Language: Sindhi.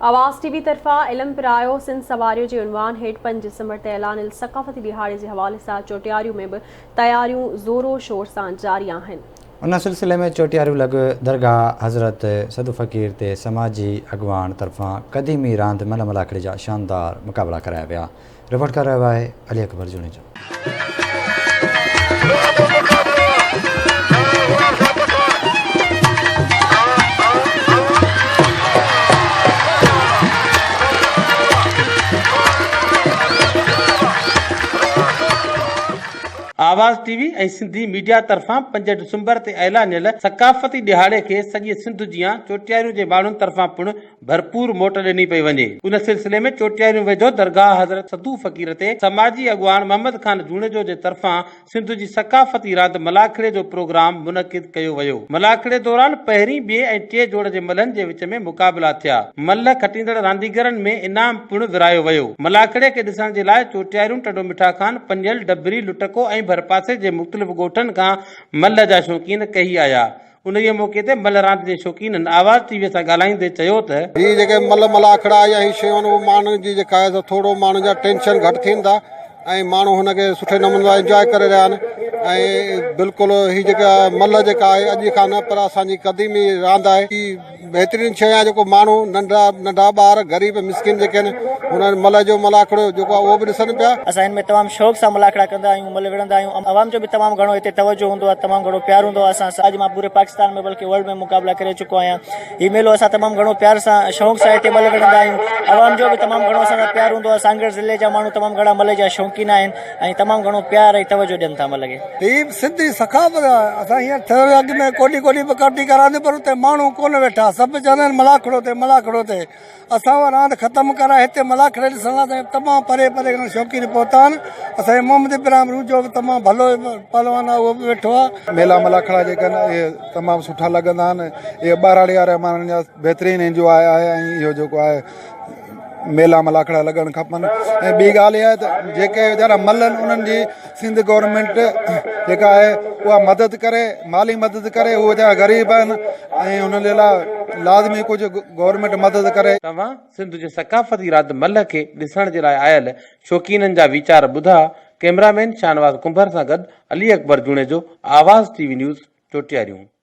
آواز ٽي وي طرفان علم پرايو سنڌ سنواريو جي عنوان هيٺ پنج ڊسمبر تي اعلانيل ثقافتي ڏهاڙي جي حوالي سان چوٽياريون ۾ به تياريون زورو شور سان جاري آهن. ان سلسلي ۾ چوٽياريون لڳ درگاهه حضرت صدو فقير تي سماجي اڳواڻ طرفان قديمي راند ملهه ملاکڙي جا شاندار مقابلا ڪرايا ويا. رپورٽ ڪري رهيو آهي علي اڪبر جوڻيجو. آواز ٽي وي ۽ سنڌي ميڊيا طرفان پنج ڊسمبر تي اعلانيل ثقافتي ڏهاڙي کي سڄي سنڌ جيان چوٽياريون جي ماڻهن طرفان پڻ ڀرپور موٽ ڏني پئي وڃي. ان سلسلي ۾ چوٽياريون ويجهو درگاهه حضرت صدو فقير تي سماجي اڳواڻ محمد خان جوڻيجو جي طرفان سنڌ جي ثقافتي راند ملاکڙي جو پروگرام منعقد ڪيو ويو. ملاکڙي دوران پهرين، ٻئي ۽ ٽئين جوڙ جي ملهن جي وچ ۾ مقابلا ٿيا. ملهه کٽيندڙ رانديگرن ۾ انعام پڻ ورهايو ويو. ملاکڙي کي ڏسڻ جي لاء چوٽياريون، ٽنڊو مٺا خان، پنيل، ڊبري، لٽڪو ۽ ڀرپاسي جي مختلف ڳوٺن کان ملهه جا شوقين ڪهي آيا. انهيء موقعي تي ملهه راند جي شوقينن آواز ٽي وي سان ڳالهائيندي چيو ته. هي جيڪي ملهه ملاکڙا يا هي شيون آهن اهي ماڻهن جي جيڪا آهي سو ٿورو ماڻهن جا ٽينشن گهٽ ٿين ٿا ۽ ماڻهو هن کي سٺي نموني سان انجواء ڪري رهيا آهن ۽ بلڪل هي جيڪا ملهه جيڪا آهي اڄ کان نه پر اسان جي قديمي راند آهي هي بهترين شيء آهي جيڪو ماڻهو ننڍا ننڍا ٻار غريب مسڪين جيڪي آهن انهن ملهه جو ملاکڙو جيڪو آهي اهو به ڏسن پيا. اسان هن ۾ تمام شوق سان ملاکڙا ڪندا آهيون ملهه وڙهندا آهيون عوام جو به تمام گهڻو هتي توجه هوندو آهي تمام گهڻو پيار هوندو آهي اسان سان اڄ مان پوري پاڪستان ۾ بلڪه ورلڊ ۾ مقابلا ڪري چڪو آهيان هي ميلو اسان تمام گهڻو پيار سان شوق سان هتي ملهه وڙهندا آهيون عوام جو به تمام گهڻو اسان سان پيار هوندو آهي سانگهڙ ضلعي جا ماڻهو تمام گهڻا ملهه جا شوقين آهن ۽ تمام گهڻو پيار ۽ توجه ڏين ٿا ملهه کي. هي سنڌي ثقافت آهي اسان هينئر ٿوري اڳ ۾ ڪوڏي ڪوڏي به ڪاٽي ڪراياسين پر اتي ماڻهو ڪونه ويٺا سڀ چوندا آهن ملاکڙو تي ملاکڙو تي اسان اها راند ختم ڪرائي هتي ملاکڙي ڏسڻ لاء ته تمام پري پري کان شوقين پهتا آهن اسان جي محمد ابراهيم روجو به تمام ڀلو پهلوان آهي اهو به ويٺو آهي. ميلا ملاکڙا جيڪي آهن اهي تمام سٺا لڳندا آهن اهي ٻهراڙي واري ماڻهن جا بهترين انجواء آهي ۽ اهو جيڪو آهي ميلا ملاکڙا لڳڻ کپن ۽ ٻي ڳالهه اها آهي ته جيڪي ويچارا ملن انهن جي سنڌ گورنمينٽ جيڪا آهي اها مدد ڪري مالي مدد ڪري هو ويچارا غريب آهن ۽ انهن جي لاء لازمي ڪجهه گورنمينٽ مدد ڪري. توهان سنڌ جي ثقافتي راند ملهه کي ڏسڻ جي لاء آيل شوقينن جا ويچار ٻڌا، ڪئميرا مين شاهنواز ڪنڀر سان گڏ Ali Akbar Junejo, Awaz T V news, Chotiarion.